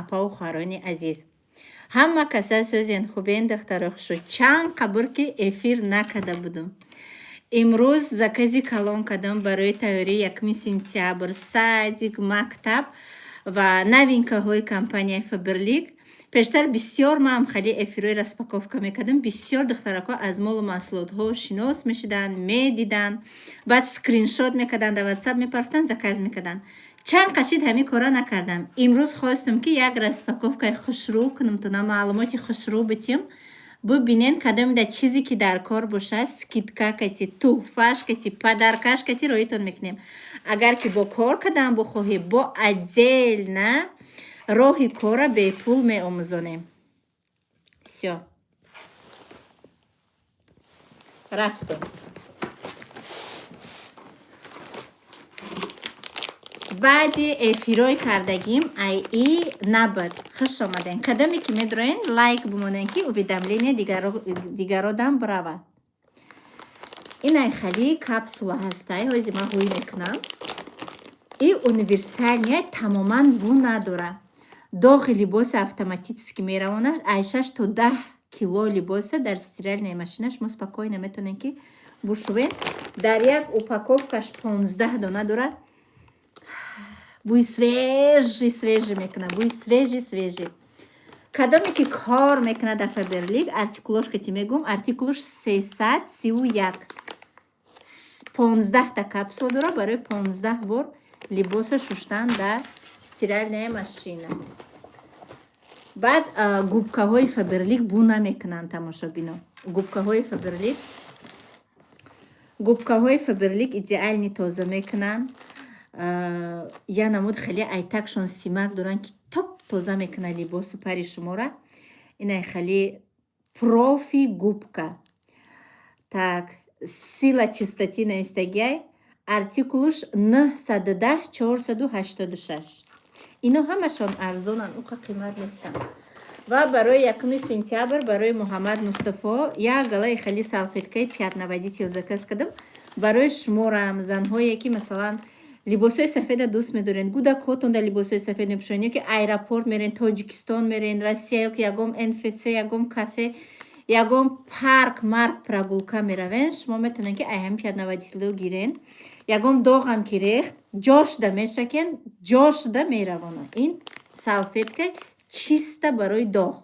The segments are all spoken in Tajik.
Апаву хоҳарони азиз, ҳама каса сӯзен, хубен, духтаро хушрӯ. Чанд қабр ки эфир накарда будум. Имрӯз закази калон кардам барои тайёрии 1 сентябр, садик, мактаб ва новинкаҳои компанияи Фаберлик. Пештар бисёр ман хеле эфирҳои распаковка мекардам. Бисёр духтаракҳо аз молу маҳсулотҳо шинос мешуданд, медиданд, баъд скриншот мекарданд, дар Ватсап мепарфтанд, заказ мекарданд. Чанд қашид ҳамин корро накардам. Имрӯз хостам, ки як распаковкаи хушрӯ кунам, тона маълумоти хушрӯ битим. Бубинен, кадомида чизе ки дар кор бошад, скидка кати, туҳфаш кати, подаркаш кати роитон мекунем. Агар ки бо кор кардан бихоҳӣ, бо отдельно роҳи корра бепул меомӯзонем. Всё, рафтем. Баъди эфирҳои кардагим айи набуд. Хуш омадем. Кадоме ки медроен, лайк бимонен, ки уведомление дигародам биравад. Ин ай хали капсула ҳастай, ҳози ман ҳӯй мекунам. И универсальный, тамоман бу надора. Доғи либоса автоматически меравонад, ай 6 то 10 кило либоса дар стиральная машина шумо спокойно метавонед, ки бушувед. Дар як упаковкаш 15 дона дорад. Бӯи свежий свежий мекунад, бӯи свежий свежий. Кадоме ки кор мекунад дар Фаберлик, артикулош ки мегӯм, артикулш 331. 15-та капсула дорад барои 15 бор либоса шуштан дар стиральная машина. Баъд губкаҳои Фаберлик бӯ намекунанд, тамошобино. Губкаҳои Фаберлик, губкаҳои Фаберлик идеально тоза мекунанд. Я намуд хеле айтакшон симак доранд, ки топ тоза мекунад либосу пари шумора. Инай хеле профи губка. Так, «Сила чистоты» навистагиай, артикулуш 910 486. Ино ҳамашон арзонанд, уқа қимат нестанд. Ва барои 1 сентябр барои Муҳаммад Мустафо як галаи хеле салфеткаи пятновыводитель заказ кардам. Барои шуморам, занҳое ки, масалан, либосҳои сафеда дӯст медоред, кӯдакҳотонда либосҳои сафед мепӯшонед, ё ки аэропорт мерен, Тоҷикистон мерен, Россия, ё ки ягон НФЦ, ягон кафе, ягон парк марк прогулка меравен, шумо метавонед, ки ай ҳамин пятновыводитело гирен. Ягон доғам ки рехт, ҷошда мешакен, ҷошда меравонад. Ин салфетка чисто барои доғ.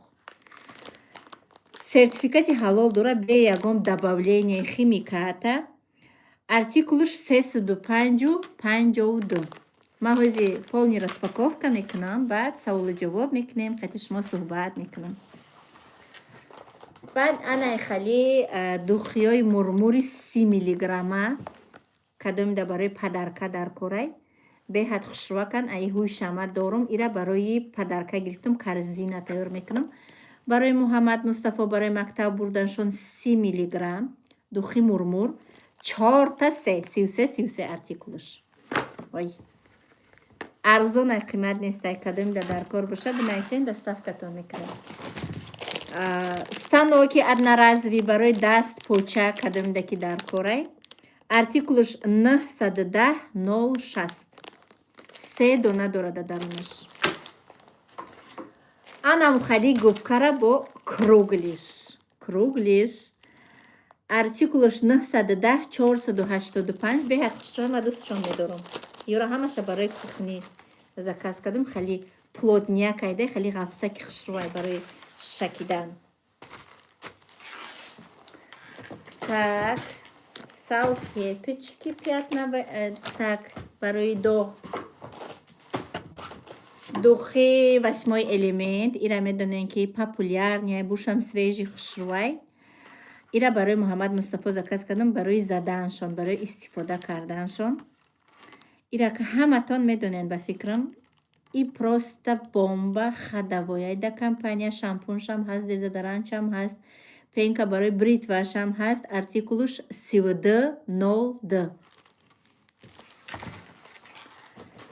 Сертификати ҳалол дорад, бе ягон добавление химиката. Артикулш 305-52. Ман ҳози полный распаковка мекунам, баъд саволу ҷавоб мекунем, қати шумо суҳбат мекунам. Баъд анай хали духиёи мурмури 30 миллиграмма, кадомида барои подарка дар корай, беҳад хушрӯакан. Аи ҳуй шама дорум, ира барои подарка гирифтам, корзина тайёр мекунам. Барои Муҳаммад Мустафо барои мактаб бурданшон 30 миллиграмм духи мурмур, чорта се, 33 33 артикулш. Ой, арзонай, қимат нестай. Кадомида дар кор боша, бинависен, доставкатон мекунам. Станоки одноразовый барои даст поча, кадомида ки дар корай, артикулш 910 060, се дона дорад дар дарунаш. Анам хали губкара бо круглыш, круглыш, артикулш 910 485. Беҳад хушрӯ, ма дӯстшон медорам. Ёро ҳамаша барои кухни заказ кардам. Хеле плотняк айда, хеле ғафсаки хушрӯай барои шакидан. Так, салфеточки пятна, так, барои доғ, духи «Восьмой элемент». Ира медонем, ки популярный, бушам свежий, хушрӯай. Ира барои Муҳаммад Мустафо заказ кардам, барои заданшон, барои истифода карданшон. Ира ҳаматон медонед, ба фикрам, и просто бомба ходовой да компания. Шампуншам ҳаст, дезодорантшам ҳаст, пенка барои бритвашам ҳаст. Артикулуш 32 02.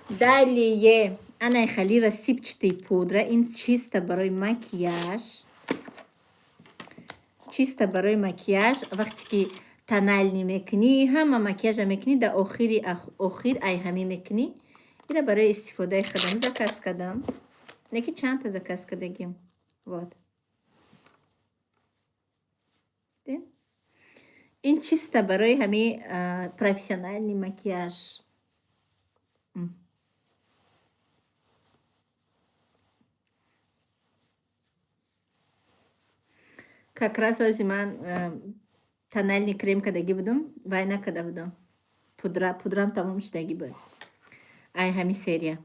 Далее анай хали рассыпчатый пудра. Ин чисто барои макияж, чисто барои макияж. Вақте ки тональный мекунӣ, ҳама макияжа мекунӣ, дар охири охир ай ҳамӣ мекунӣ. Ира барои истифодаи худам заказ кардам. Неки чандта заказ кардагим. Вот. Ин чисто барои ҳами профессиональный макияж. Как раз ҳози ман тональный крем кардагӣ будум, вай накарда будум. Пудра, пудрам тамом шудагӣ буд. Ай ҳами серия.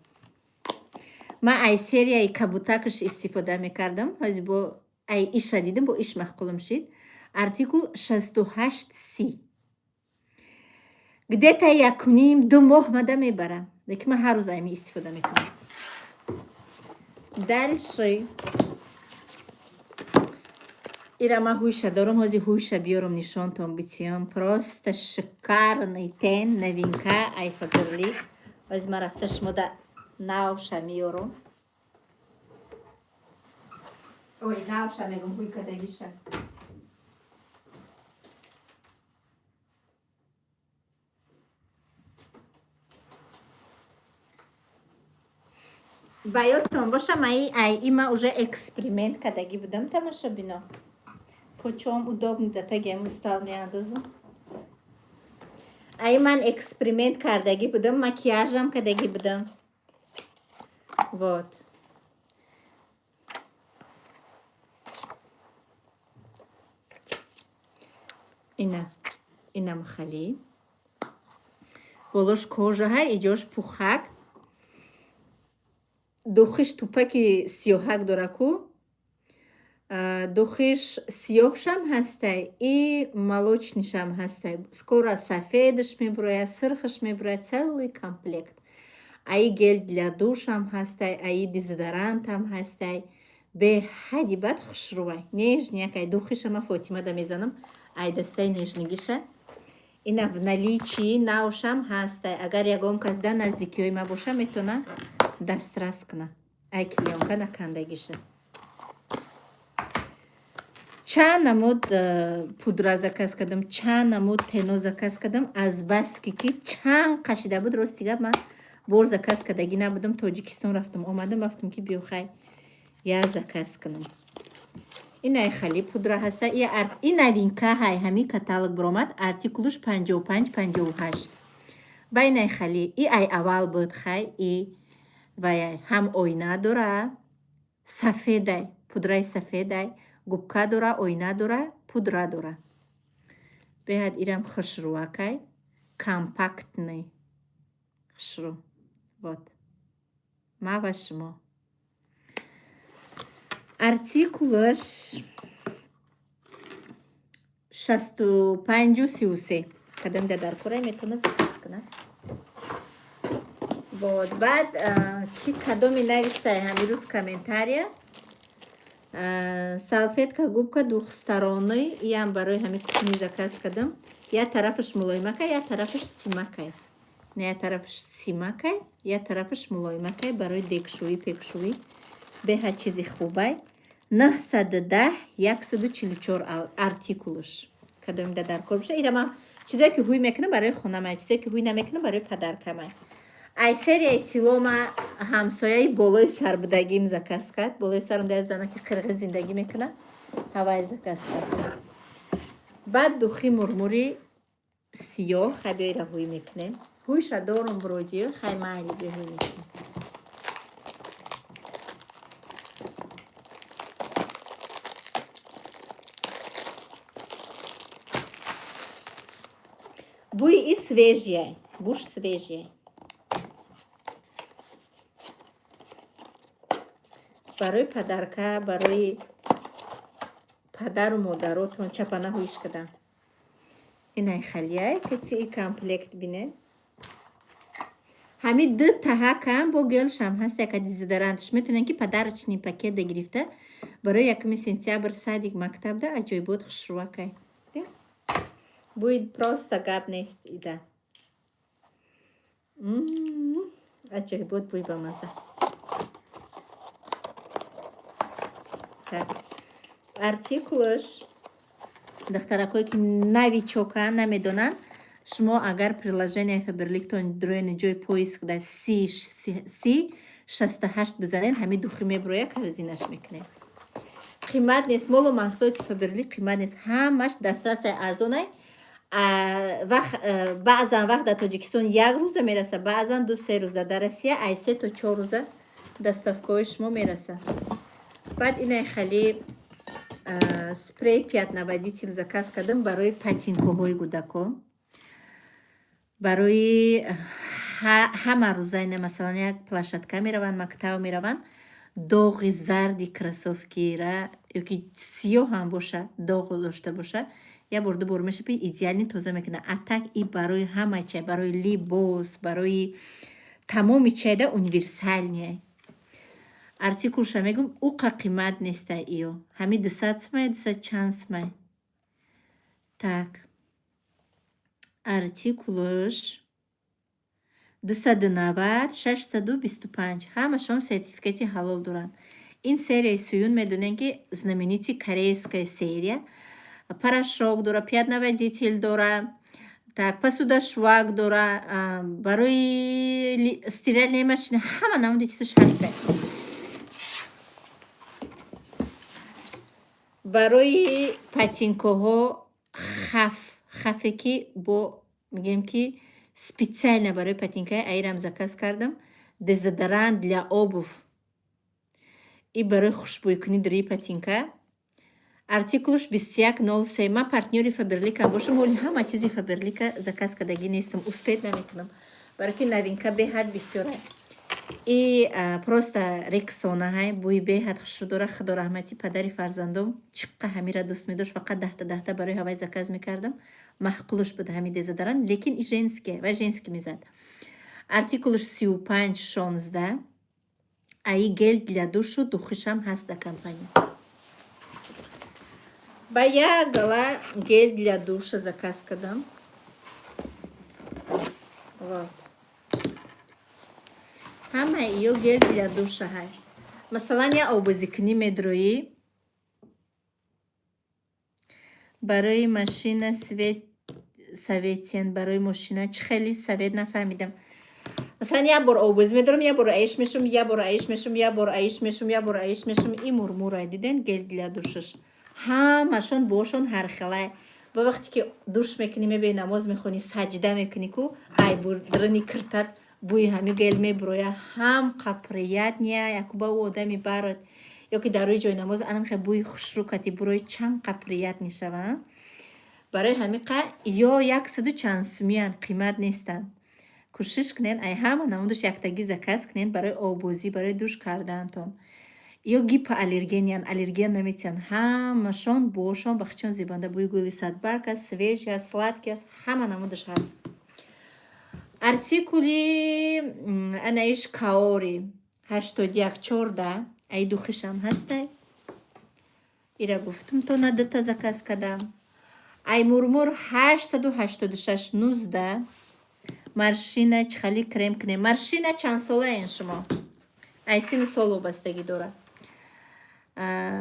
Ман ай серияи кабутакаш истифода мекардам. Ҳози бо ай иша дидам, бо иш маъқулам шид. Артикул 68 30. Где-то якуним 2 моҳ мада мебарам. Лекин ман ҳар рӯз айми истифода мекунам. Дальше ира ман ҳуйша дорам, ҳози ҳуйша биёрам, нишонтон битиём. Просто шикарный тень, новинка ай Фаберлик. Ҳози ман рафта шумода навша меёрам. Ой, навша мегум, ҳуй кардагиша. Ба ёдтон боша, маи ай има уже эксперимент кардагӣ будам, тамошобино. Почом удобно да таги стол меандозам. Ай ман эксперимент кардагӣ будам, макияжам кардагӣ будам. Вот. Ина, инам хали. Болош кожа ҳай, иҷош пухак. Духиш тупаки сиёҳак дора ку. Духиш сиёҳшам ҳастай и молочный шам ҳастай. Скоро сафедаш мебурояд, сирхаш мебурояд, целый комплект. Аи гель для душам ҳастай, аи дезодорантам ҳастай. Беҳади бад хушрӯвай. Нежный якай духиша ман Фотимада мезанам, ай дастаи нежный гиша. Ина в наличии навшам ҳастай. Агар ягон кас дар наздикиҳои ма боша, метавона дастрас куна. Ай клеёнка накандагиша. Чанд намуд пудра заказ кардам, чанд намуд тень о заказ кардам, азбаски ки чанд қашида буд, рости гап, ман бор заказ кардагӣ набудам. Тоҷикистон рафтам, омадам, рафтам ки биё, хай, я заказ кунам. Инай хали пудра ҳаста, и новинка ҳай, ҳамин каталог биромад, артикулуш 55 58. Ба инай хали и ай аввал буд, хай, и вай ҳам оина дора, сафедай, пудраи сафедай, губка дора, оина дора, пудра дора. Беҳад ирам хушрӯакай, компактный, хушрӯ. Вот. Ма ва шумо. Артикулаш 65 33. Кадом да дар кора, метавона заказ кунад. Вот, баъд чӣ кадоми навистай ҳамин рӯз комментария? Салфетка губка двухсторонний, иам барои ҳамин кухни заказ кардам. Як тарафаш мулоимакай, як тарафаш симакай. Не, як тарафаш симакай, як тарафаш мулоимакай, барои дегшӯӣ, пекшӯӣ. Беҳад чизи хубай. 910 144 артикулаш. Кадоми да дар кор боша. Ира ман чизое ки ҳуй мекунам, барои хонамай, чизое ки ҳуй намекунам, барои подарка май. Ай серияи тилло ма ҳамсояи болои сарбудагим заказ кард. Болои сарам да занаки қирғиз зиндагӣ мекунад. Ҳавай заказ кард. Баъд духи мурмури сиёҳ, хай, биёира ҳуй мекунем. Ҳуйша дорум вроде, хай, майли, биё ҳуй мекунем. Бӯи и свежий яй, буш свежий яй. Барои подарка, барои падару модаротон чапана ҳуиш кардам. Инай халияй, каси и комплект бинед. Ҳамин ду таҳакам бо гель шам ҳаст, яка дезодорантш. Метавонед ки подарочный пакет да гирифта барои 1 сентябр, садик, мактабда аҷоибот хушрӯакай. Бӯи просто гап нест ида. Аҷоибот бӯи бамаза. Так. Артикулаш, духтаракое ки новичок а, намедонанд, шумо агар приложение Фаберликтон дроени ҷои поиск да си си 68 бизанен, ҳамин духи меброя, корзинаш мекунем. Қимат нест, молу маҳсулоти Фаберлик қимат нест, ҳамаш дастрасай, арзонай. Баъзан вақт дар Тоҷикистон як рӯза мераса, баъзан 2-3 рӯза, дар Россия ай 3 то 4 рӯза доставкаҳои шумо мераса. Баъд инай хали спрей пятновыводитель заказ кардам барои ботинкоҳои кӯдакон, барои ҳама рӯза. Ина, масалан, як площадка мераванд, мактаб мераванд, доғи зарди кроссовкира ёки сиёҳ ҳам боша, доғ дошта боша, як бор, ду бор мешапи, идеально тоза мекунад. А так и барои ҳама чай, барои либос, барои тамоми чайда универсальный. Артикулша мегум, уқа қимат неста иё, ҳами 200 сумай, 200 чанд сумай. Так, артикулаш 290 625. Ҳамашон сертификати ҳалол доранд. Ин серияи Суюн, медонем, ки знаменитый корейская серия. Порошок дора, пятновыводитель дора, так, посудошвак дора, барои стиральная машина, ҳама намуди чизаш ҳаста. Барои ботинкоҳо хаф, хафе ки бо мегӯем, ки специально барои ботинкаи аирам заказ кардам, дезодорант для обувь и барои хушбӯйкунӣ дари ботинка. Артикулш 2103. Ман партнёри Фаберликам бошам, ҳоли ҳама чизи Фаберлика заказ кардагӣ нестам, успеть намекунам, барои ки новинка беҳад бисёра. И просто Рексона ҳай, бӯи беҳад хушрӯ дора. Худо раҳмати падари фарзандом, чиққа ҳамира дӯст медошт, фақат даҳта даҳта барои ҳавай заказ мекардам. Маъқулаш буд ҳами дезодорант, лекин и женский ва женский мезад. Артикулш 3516. Аи гель для душу, духишам ҳаст дар компания. Ба як гала гель для душа заказ кардам. Вот, ҳамаи ё гель для душа ҳай. Масалан, як обозикунӣ медроӣ, барои машина свет советен, барои мошина чӣ хеле совет нафаҳмидам. Масалан, як бор обозӣ медорам, як бор аиш мешум, як бор аиш мешум, як бор аиш мешум, як бор аиш мешум. И мурмурай, диден, гель для душаш ҳамашон бошон ҳархелай. Ба вақте ки душ мекунӣ, мебиёи, намоз мехонӣ, саҷда мекунӣ ку, ай бурини киртат бӯи ҳами гел мебуроя, ҳам қа приятный якуба ӯ одами барод, ё ки дар рӯи ҷои намоз анам хе бӯи хушрӯ кати бурои, чанд қа приятный шава. Барои ҳамин қа ё 100-у чанд сумиян, қимат нестанд. Кӯшиш кунед, ай ҳама намудаш яктагӣ заказ кунед барои оббозӣ, барои душ кардаантон. Ё гипоаллергениян, аллерген наметиҳанд. Ҳамашон бошон бахчон зебанда, бӯи гули садбарг аст, свежий аст, сладкий аст, ҳама намудаш ҳаст. Артикули анаиш Каори 8114, ай духишам ҳастай. Ира гуфтум, то на дута заказ кардам. Ай мурмур 886 19. Морщина чихали крем кунем? Морщина чанд солаен шумо? Ай синну сол вобастагӣ дорад.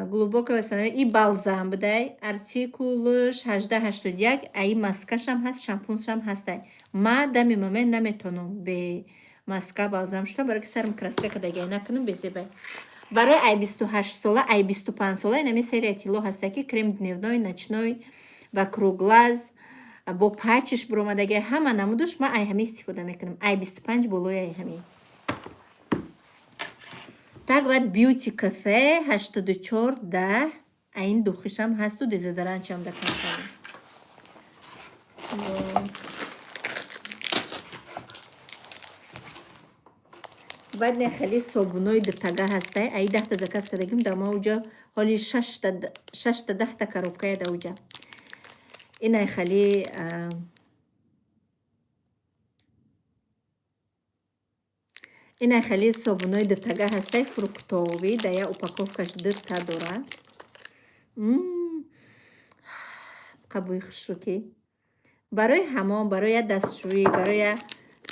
Глубокое восстановление и балзам будай, артикулш 1881. Аи маскашам ҳаст, шампуншам ҳастай. Ма дами момент наметонам бе маска, балзам шудам, барои ки сарам краска кардагиай, накунам, безебай. Барои ай 28 сола, ай 25 сола инами серия тилло ҳаста, ки крем дневной, ночной, вокруг глаз бо патчиш буромадагиай, ҳама намудуш. Ман ай ҳами истифода мекунам, ай 25 болои ай ҳами. Так, баъд Beauty Cafe 8410, айн духишам ҳасту дезодорантшам дар компания. Вот. Баъд не хеле собунои дутага ҳастай, аи 10-та заказ кардагим, дар ма уҷа ҳоли шашта 10-та коробкая да уҷа. Инай хеле инай хеле собунои дутага ҳастай, фруктовый, дар як упаковкаш дута дора. Қа бӯи хушрӯ, ки барои ҳамом, барои як дастшӯӣ, барои як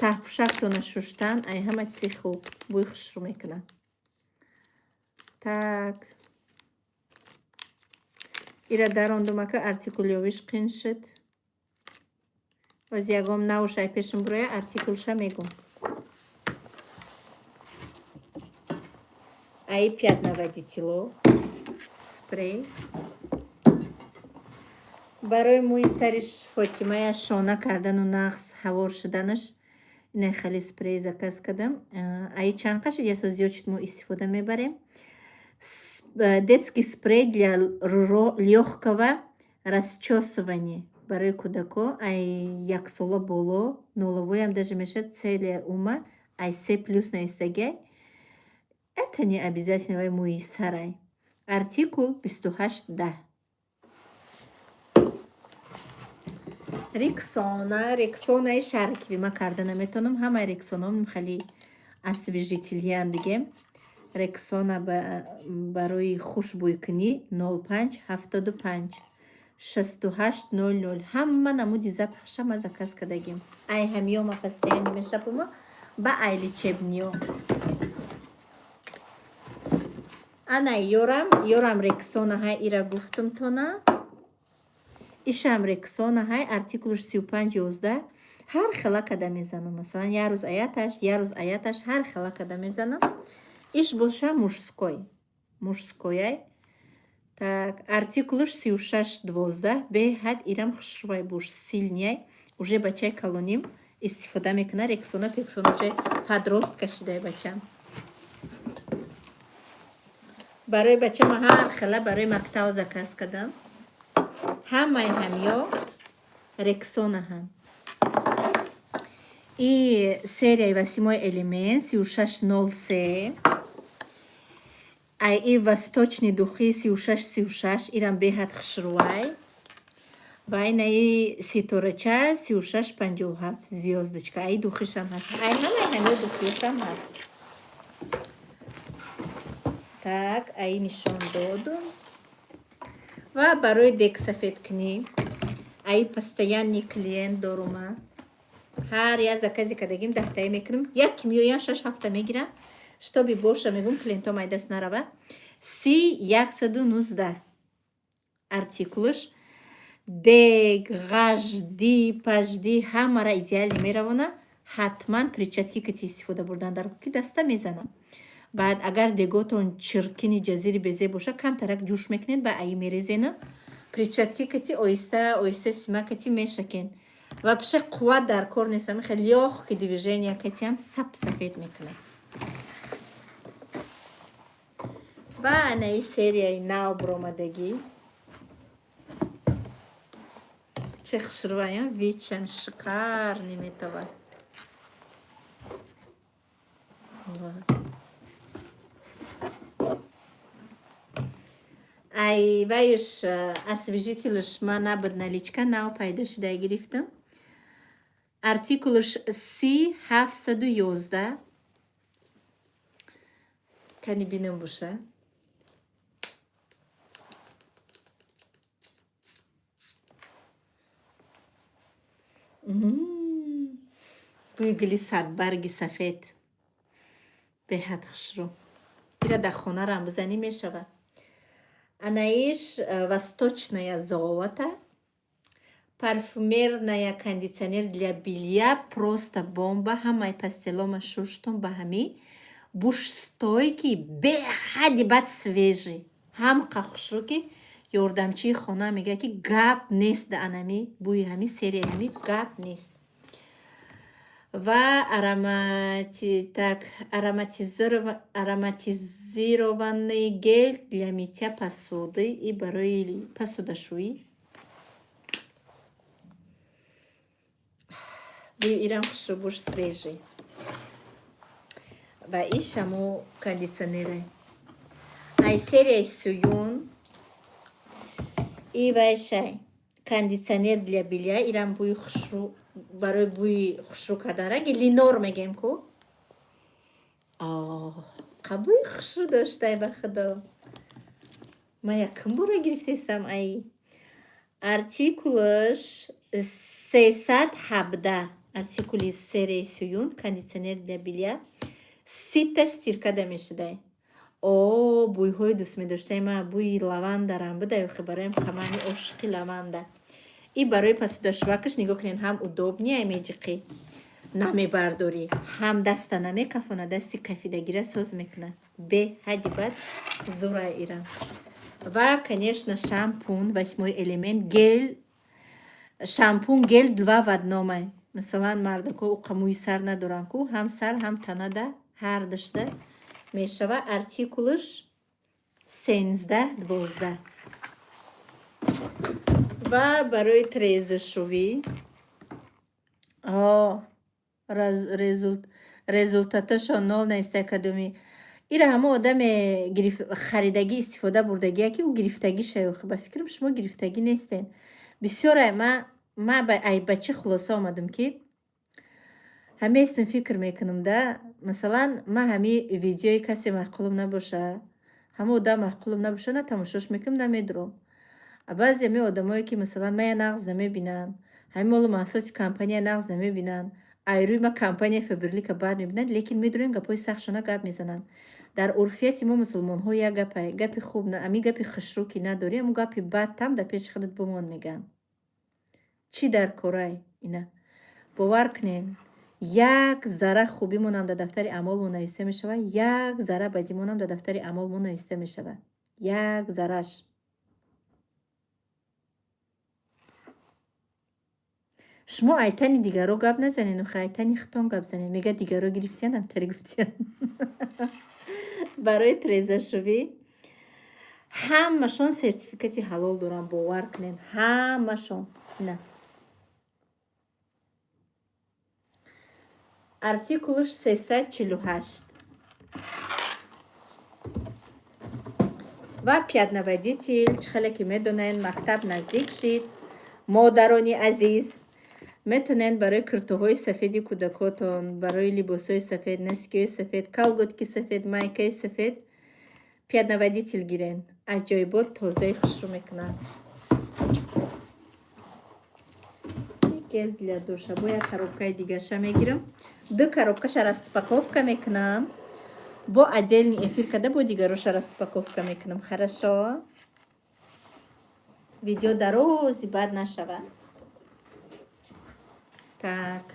таҳпӯшактона шуштан, ай ҳама чизи хуб, бӯи хушрӯ мекунад. Так, ира дарондум, ака, артикулёвиш қин шуд. Боз ягом навш ай пешум буроя, артикулша мегум. Аи пятновыводитело спрей барои мӯи сари Фотимая шона кардану нағз ҳавор шуданаш, ина хеле спрей заказ кардам. Аи чанд қашид, ясо зиёд шуд, мо истифода мебарем. Детский спрей для лёгкого расчесывания барои кӯдако ай 1 сола боло, нолавоям даже мешавад. Целая ума ай 3+ навистагиай, это не обязательно, вай мӯи сарай. Артикул 2810. Рексона, Рексонаи шаркиви ма карда наметавонам. Ҳамаи Рексонаҳо хеле освежителиян диге. Рексона барои хушбӯйкунӣ 0575 6800. Ҳама намуди запахша ма заказ кардагим. Ай ҳамиё ма постоянно мешапума ба ай лечебниё. Ана ёрам, ёрам Рексона ҳай, ира гуфтум тона. Ишам Рексона ҳай, артикулш 3511. Ҳар хела када мезанам, масалан, як рӯз аяташ, як рӯз аяташ, ҳар хела када мезанам. Иш боша мужской, мужскойай. Так, артикулш 3612. Беҳад ирам хушрӯвай, буш сильныйай. Уже бачаи калоним истифода мекунад Рексона пексона, уже подростка шидай бачам. Барои бачама ҳар хела барои мактаб заказ кардам. Ҳамаи ҳамё Рексонаҳанд. И серияи восьмой элемент 3603. Ай и восточные духи 3636, ирам беҳад хушрӯвай. Ва инаи ситорача 3657, звёздочка. Ай духишам ҳаст, ай ҳамаи ҳамё духиёшам ҳаст. Так, аи нишон додум. Ва барои дег сафедкунӣ аи постоянный клиент дорума. Ҳар як заказе кардагим, 10таи мекунам, як миёян, шаш ҳафта мегирам, чтобы боша, мегӯм, клиентом ай даст нарава. 30119 артикулаш. Дег ғажди пажди ҳамара идеально меравона. Ҳатман перчатки кати истифода бурдан дар ки даста мезанам. Баъд агар деготон чиркини ҷазири безе боша, камтарак ҷӯш мекунед, ба аи мерезена, перчатки кати оҳиста оҳиста сима кати мешакен. Вообще қувват дар кор нест, ами хеле лёгкий движения катиам сап сафед мекунад. Ва анаи серияи нав буромадагӣ чӣ хушрӯаям, вичам шикарный метавад. Ай вайш освежителш ма набуд наличка, нав пайдо шуда, гирифтам. Артикулш 30711. Кани бинам буша. Бӯи гули садбарги сафед беҳад хушрӯ. Ира дар хонарам бизанӣ, мешавад. Анаиш восточная золото, парфюмерная кондиционер для белья, просто бомба. Ҳамаи постелома шуштум ба ҳамӣ. Буш стойкий, беҳади бад свежий, ҳамқа хушрӯ, ки ёрдамчии хона мегӯяд, ки гап нест да анами бӯи ҳами серияи ҳами гап нест. Ва так, ароматизированный гель для мытья посуды и барои посудашӯӣ. Бӯи ирам хушрӯ, буш свежий. Ва ишаму кондитсионере ай серияи Сююн. И вайшай кондитсионер для белья, ирам бӯи хушрӯ, барои бӯи хушрӯ кардан, ранги Ленор мегем ку. Қа бӯи хушрӯ доштай, ба худо, ман якум бора гирифтаистам. Ай артикулаш 317, артикули серияи Сююн, кондитсионер для белья, 30-та стирка да мешудай. О, бӯйҳои дӯст медоштаи ма, бӯи лавандарам будай, охи бароям қамани ошиқи лаванда. И барои посудашӯвакаш нигоҳ кунед, ҳам удобный, ай меҷиқӣ. Намебардорӣ, ҳам даста намекафона, дасти кафидагира соз мекунад. Беҳади бад зура ира. Ва, конечно, шампун «Восьмой элемент», гель шампун, гель два в одном. Масалан, мардако уқа мӯи сар надоранд ку, ҳам сар, ҳам танада, ҳар душта мешава. Артикулаш 1312. Ва барои трезашувӣ результаташон нол неста кадоми. Ира ҳама одаме харидагӣ, истифода бурдагия, ки ӯ гирифтагиша. Ба фикрам, шумо гирифтагӣ нестен. Бисёре ма ба чӣ хулоса омадам, ки ҳаместам, фикр мекунам да, масалан, ма ҳами видеои касе маъқулам набоша, ҳама одам маъқулам набоша, на тамошош мекунам, на медурам. А баъзе ҳами одамое, ки, масалан, мая нағз намебинанд, ҳами молу маҳсулоти компания нағз намебинанд, айрӯи ма компания Фаберлика бад мебинанд, лекин медурем, гапҳои сахтшона гап мезананд. Дар урфияти мо мусулмонҳо як гапа, гапи хуб, ами гапи хушрӯ ки надорӣ, амн гапи бад там дар пеши худат бимон, мегӯям. Чӣ дар корай ина? Бовар кунед, як зарра хубимонам дар дафтари аъмолмон нависта мешавад, як зарра бадимонам дар дафтари аъмолмон нависта мешавад. Як зарраш. Шумо айтани дигаро гап назанед, охи айтани худтон гап занед. Мега, дигаро гирифтиян, амтари гуфтиян. Барои трезашувӣ ҳамашон сертификати ҳалол доранд, бовар кунед, ҳамашон. На. Артикулаш 348. Ва пятновыводитель, чӣ хеле ки медонед, мактаб наздик шид. Модарони азиз, метавонед барои киртоҳои сафеди кӯдакотон, барои либосҳои сафед, носкиҳои сафед, колготки сафед, майкаи сафед пятновыводитель гирен. Аҷоибот тозаи хушрӯ мекунад. Гель для душа. Бо як коробкаи дигарша мегирам. Ду коробкаша распаковка мекунам. Бо отдельный эфир карда, бо дигароша распаковка мекунам. Хорошо? Видео дарози бад нашавад. Так.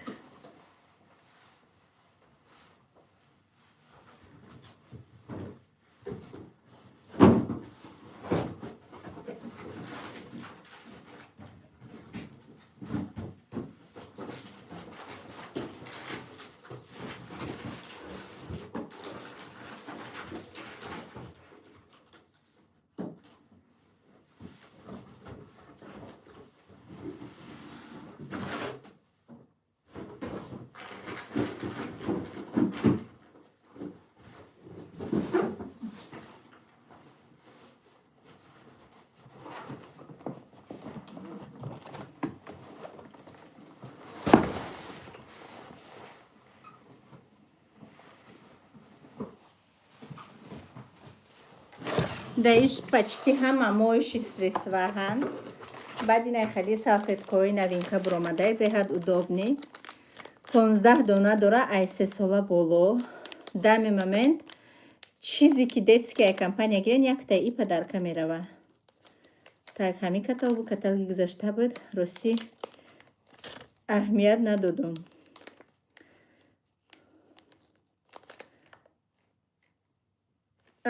Даиш почти ҳама моющие средства ҳанд. Баъд инай хали салфеткаҳои новинка буромадай, беҳад удобный. 15 дона дора, ай 3 сола боло. Данный момент чизе ки детская компания гирен, якта и подарка мерава. Так, ҳамин каталогу каталоги гузашта буд, ростӣ аҳамият надодум.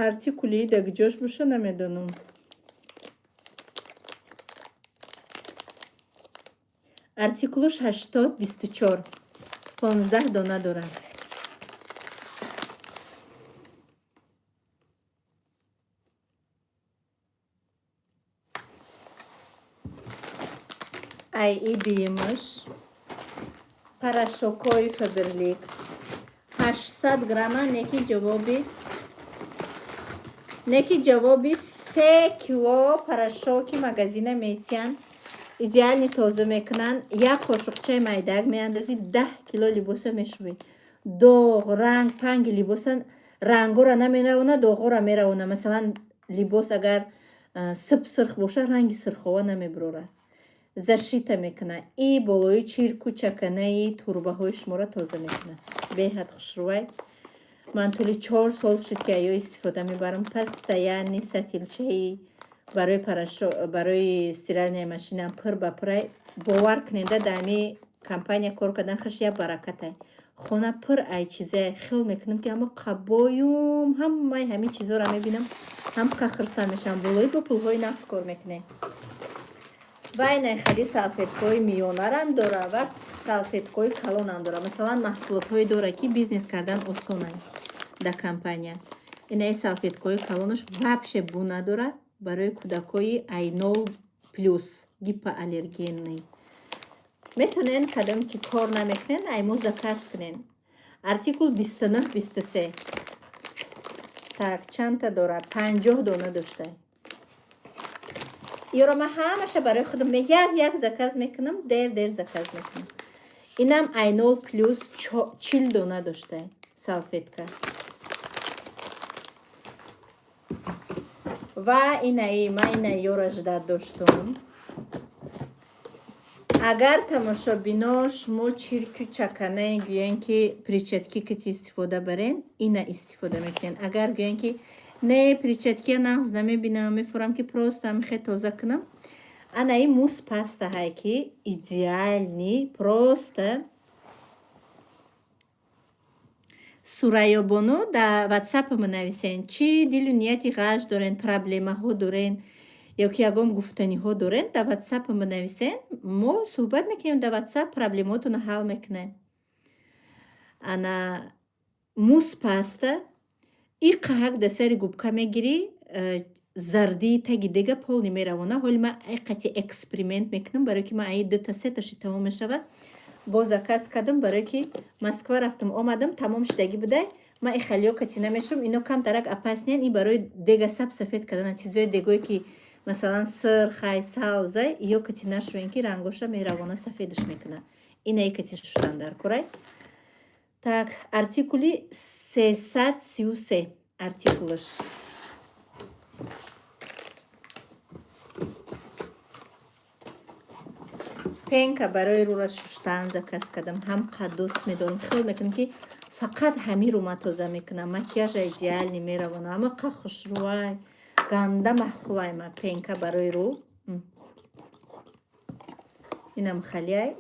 Артикули да куҷош боша, намедонам. Артикулуш 8024. 15 дона дорад. Ай и биимаш порошокҳои Фаберлик 800 грамма, неки ҷавоби 3 кило порошоки магазина метиҳанд. Идеально тоза мекунанд. Як қошуқчаи майдак меандозӣ, 10 кило либоса мешӯӣ. Доғ, ранг панги либоса, рангора намеравона, доғора меравона. Масалан, либос агар сиб сирх боша, ранги сирхова намебурорад. Защита мекунад и болои чирку чаканаи турбаҳои шуморо тоза мекунад. Беҳад хушрӯвай. Ман тӯли 4 сол шуд, ки аё истифода мебарам. Постоянно сатилчаи барои порошок, барои стиральная машинам пур ба пурай. Бовар кунеда, дар ҳами Компания кор кардан хаш як баракатай. Хона пур ай чизае, хиёл мекунам, ки ҳамо қабоюм, ҳамаи ҳамин чизоро мебинам, ҳам хурсанд мешавам. Болои бо пулҳои нақс кор мекунем. Ва инай хали салфеткаҳои миёнарам дора ва салфеткаҳои калонам дора. Масалан, маҳсулотҳое дора, ки бизнес кардан осонай дар компания. Инаи салфеткаҳои калонаш вообще бу надора, барои кӯдакҳои ай 0+, гипоаллергенный. Метавонен, кадом ки кор намекунен, ай мо заказ кунен. Артикул 2923. Так, чандта дора? 50 дона доштай. Ёро ман ҳамаша барои худам як як заказ мекунам, дер дер заказ мекунам. Инам ай 0+, 40 дона доштай салфетка. Ва инаи ман инаи ёра ждать доштум. Агар, тамошобино, шумо чирку чаканае, гӯян, ки перчатки кати истифода барен, ина истифода мекунен. Агар гӯян, ки не, перчаткия нағз намебинам, мефурам, ки просто ҳамихе тоза кунам, анаи мусс пастаҳае, ки идеальный просто. Сурайёбону, дар ватсапама нависен, чӣ дилу нияти ғаш дорен, проблемаҳо дорен ё ки ягон гуфтаниҳо дорен, дар ватсапама нависен, мо суҳбат мекунем дар ватсап, проблемаотонро ҳал мекунем. Ана мусс паста и қаҳак дар сари губка мегирӣ, зардии таги дега полный меравона. Ҳоли ман ай қати эксперимент мекунам, барое ки ман аи дута сеташи тамом мешавад, боз заказ кардам, барое ки Москва рафтам, омадам, тамом шудагӣ будай. Ман и халиё кати намешавам, ино камтарак опасныян. И барои дега саб сафед кардана, чизои дегое, ки масалан сирхай, савзай, ё кати нашавен, ки рангоша меравона, сафедаш мекунад. Инаи кати шуштан дар курай. Так, артикули 333 артикулаш. Пенка барои рӯра шуштан заказ кардам. Ҳам дӯст медорам, хиёл мекунам, ки фақат ҳамин рӯ ман тоза мекунам, макияжа идеальный меравона, ама қа хушрӯай, ганда маъқулай ма пенка барои рӯ. Инам халиай,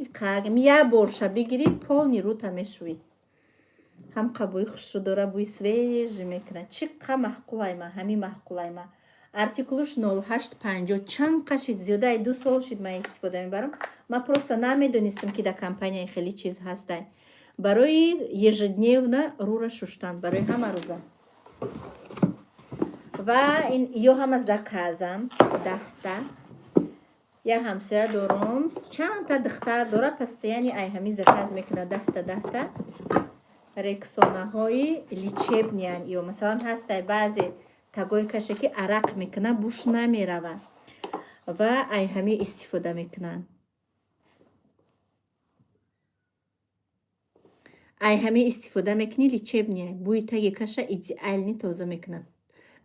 як борша бигирӣ, полный рӯта мешӯӣ. Ҳам қа бӯи хушрӯ дора, бӯи свежий мекунад. Чӣ қа маъқулай ма, ҳамин маъқулай ма. Артикулуш 0850. Чанд қа шид, зиёдаи 2 сол шид ман истифода мебарам. Ман просто намедонистам, ки дар компанияи хеле чиз ҳастай барои ежедневно рӯра шуштан, барои ҳама рӯза. Ва ин ё ҳама заказам, 10-та. Як ҳамсоя дорум, чандта духтар дора, постоянно ай ҳамин заказ мекунад, 10-та, 10-та. Рексонаҳои лечебныян ё. Масалан, ҳастай баъзе тагои каше, ки арақ мекунад, буш намеравад, ва ай ҳамин истифода мекунанд. Ай ҳамин истифода мекунӣ, лечебный, бӯи таги каша идеальный тоза мекунад,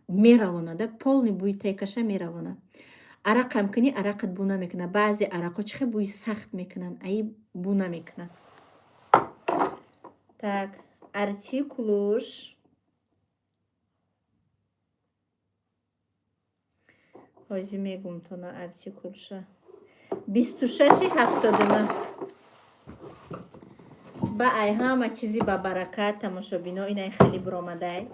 меравонада, полный бӯи таги каша меравонад. Арақам кунӣ, арақат бӯ намекунад. Баъзе арақҳо чӣ хел бӯи сахт мекунанд, аи бӯ намекунад. Так, артикулуш ҳозир мегум тона. Артикулша 2679. Ба ай ҳама чизи ба баракат, тамошобино, инай хеле биромадай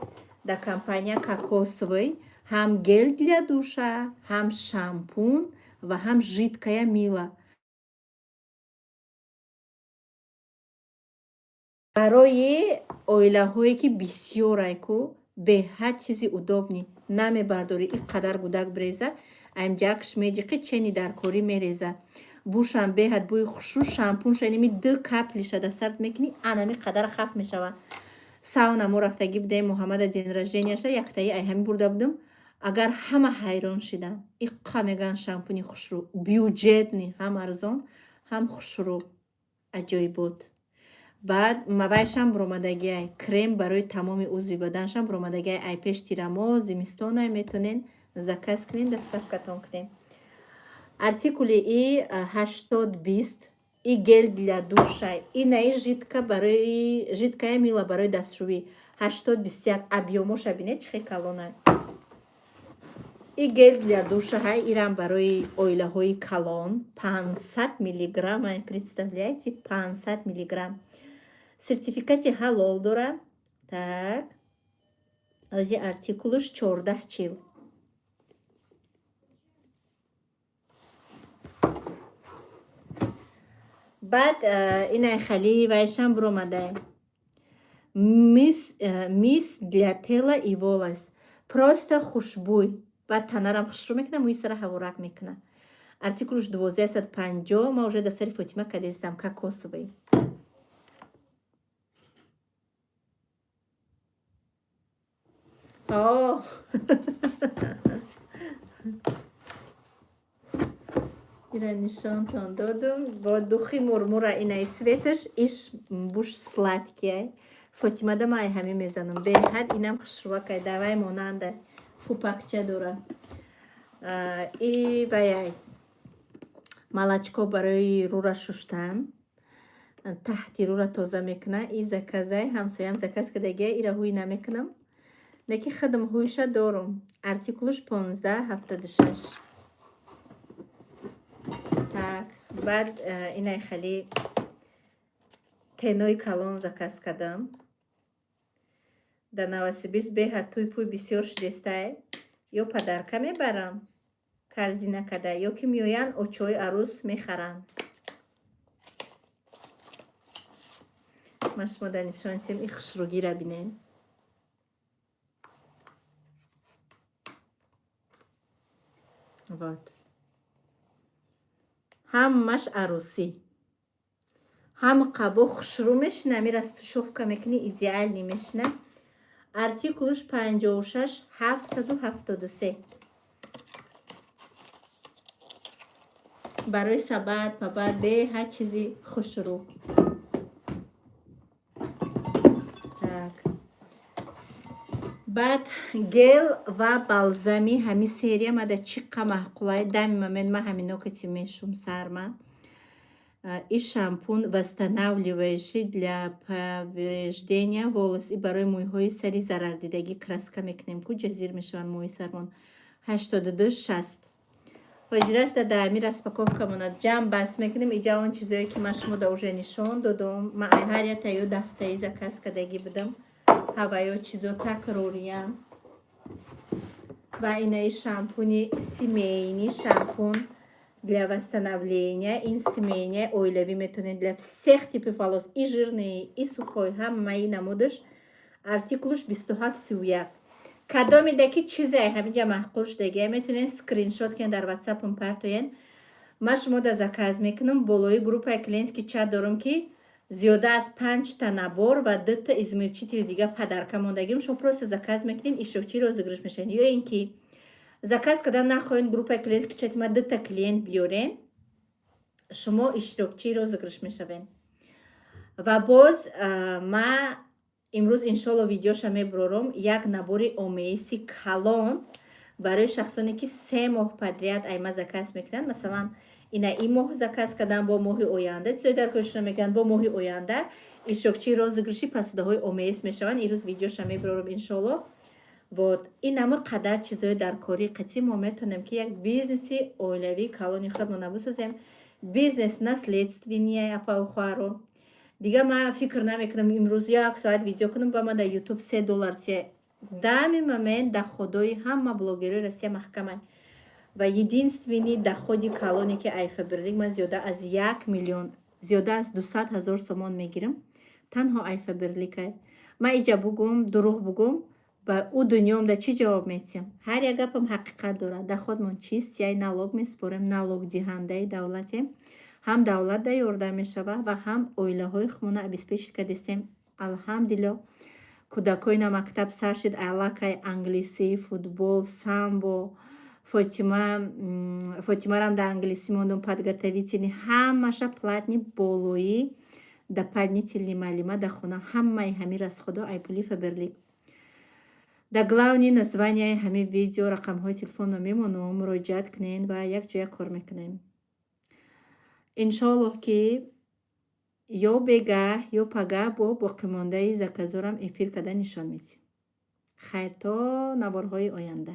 дар компания кокосовый, ҳам гель для душа, ҳам шампун ва ҳам жидкая мыло. Барои оилаҳое, ки бисёрай ку, беҳад чизи удобный. Намебардорӣ, ин қадар гудак биреза, аймҷакш меҷиқи, чени дар корӣ мереза. Бушам беҳад бӯи хушрӯ. Шампунша инами ду каплиша дар сарт мекунӣ, анами қадар хаф мешавад. Сауна мо рафтагӣ будем, Муҳаммада день рожденияша яктаи ай ҳамин бурда будам. Агар ҳама ҳайрон шиданд, иққа мегӯянд, шампуни хушрӯ, бюджетный, ҳам арзон, ҳам хушрӯ, аҷоибот. Баъд мавайшам буромадагиай, крем барои тамоми узви баданшам буромадагиай. Ай пеш тирамоҳ, зимистонай, метонен заказ кунен, доставкатон кунем. Артикули и 8020. И гель для душа, инаи жидка барои жидкая мыло барои дастшӯӣ, 8021. Объёмоша бинед, чӣ хел калона. И гель для душа ҳай, ирам барои оилаҳои калон, 500 миллиграмм, представляете, 500 миллиграмм. Сертификати ҳалол дора. Так, ози артикулуш 1440. Баъд инай хали вайшам буромадай, мист для тела и волос, просто хушбӯй. Баъд танарам хушрӯ мекунад, мӯи сара ҳаворак мекунад. Артикулуш 1250. Ма уже дар сари Фотима кадестам, кокосовый. О, ира нишонтон додум. Бо духи мурмура, инаи цветаш, иш буш сладкий. Фотимада ма ай ҳамин мезанам, беҳад инам хушрӯакай, давай монанда пупакча дора. И ваяй молочко барои рӯра шуштан, таҳти рӯра тоза мекуна. И заказай ҳамсоям заказ кардагия, ира ҳуй намекунам, лекин худам ҳуйша дорум. Артикулуш 1576. Так, баъд инай хали тенои калон заказ кардам. Дар Новосибирск беҳад тӯй пӯй бисёр шудестай, ё подарка мебарам корзина када, ё ки меоянд очои арӯс мехаранд. Ма шумо дар нишон тиҳем, и хушрӯгира бинен. Вот, ҳамаш арӯсӣ, ҳам қабо хушрӯ мешина, ами растушёвка мекунӣ, идеальный мешина. Артикулуш 56773. Барои сабад пабад беҳад чизи хушрӯ. Так, баъд гел ва балзами ҳами серия мада чӣ қа маъқулай. Дами момент ма ҳамино кати мешум сарма. И шампунь восстанавливающий для повреждения волос, и барои мӯйҳои сари зарардидагӣ, краска мекунем ку, ҷазир мешаванд мӯи сармон. 8260. Ҳозираш да даами распаковка монад, ҷамъ бас мекунем. Иҷа он чизое, ки ман шумо да уже нишон додум. Ман ҳар ятаю 10таи заказ кардагӣ будам, ҳаваё чизо такрориям. Ва инаи шампуни семейный, шампунь для восстановления, ин семейный, оилавӣ метавонед, для всех типов волос, и жирные, и сухой, ҳамаи намудаш. Артикулуш 2731. Кадомида ки чизе ҳаминҷа маъқул шудагия, метавонед скриншот кунед, дар ватсапам партоен, ман шумо да заказ мекунам. Болои группаи клиентский чат дорам, ки зиёда аз панҷта набор ва дута измельчители дига подарка мондагим. Шумо просто заказ мекунед, иштирокчии розыгрыш мешавед. Ё ин ки заказ кардан нахоҳед, группаи клиентский чати ма дута клиент биёрен, шумо иштирокчии розыгрыш мешавед. Ва боз ма имрӯз иншолло видеоша мебурорам, як набори ОМСи калон барои шахсоне, ки 3 моҳ подряд айма заказ мекунанд. Масалан, ина ин моҳ заказ кардан, бо моҳи оянда чизои дар кӯшишро мекунанд, бо моҳи оянда иштирокчии розыгрыши посудаҳои ОМС мешаванд. Ирӯз видеоша мебурорам иншолло. Вот ин ҳама қадар чизои дар кори қатъи мо метавонем, ки як бизнеси оилавии калони худмона бисозем. Бизнес наследственный, апау хоҳаро. Дигар ман фикр намекунам имрӯз як соат видео кунам ба ман дар Ютуб 3 доллар тия. Дами момент доходои ҳама блогерои Россия маҳкамай ва единственный доходи калоне, ки ай Фаберлик ман зиёда аз 1 миллион, зиёда аз 200 000 сомон мегирам, танҳо ай Фаберликай. Ман иҷа бугум, дурӯғ бугум, ба ӯ дунёмда чӣ ҷавоб метиҳам? Ҳар як гапам ҳақиқат дорад. Доходмон чист? Яй налог месупорем, налогдиҳандаи давлатем. Ҳам давлат да ёрдам мешавад ва ҳам оилаҳои худмона обеспечить кардистем, алҳамдулилло. Кӯдакои на мактаб сар шид, аллакай англисӣ, футбол, самбо. Фотима, Фотимарам да англисӣ мондум, подготовительный ҳамаша платный, болоӣ дополнительный маълима дар хона, ҳамаи ҳамин расходо ай пули Фаберлик. Дар главный названияи ҳамин видео рақамҳои телефонро мемонам, муроҷиат кунед ва якҷоя кор мекунем. Иншоаллоҳ, ки ё бегаҳ, ё пагаҳ бо боқимондаи заказорам эфир карда нишон медиҳем. Хайр, то наворҳои оянда.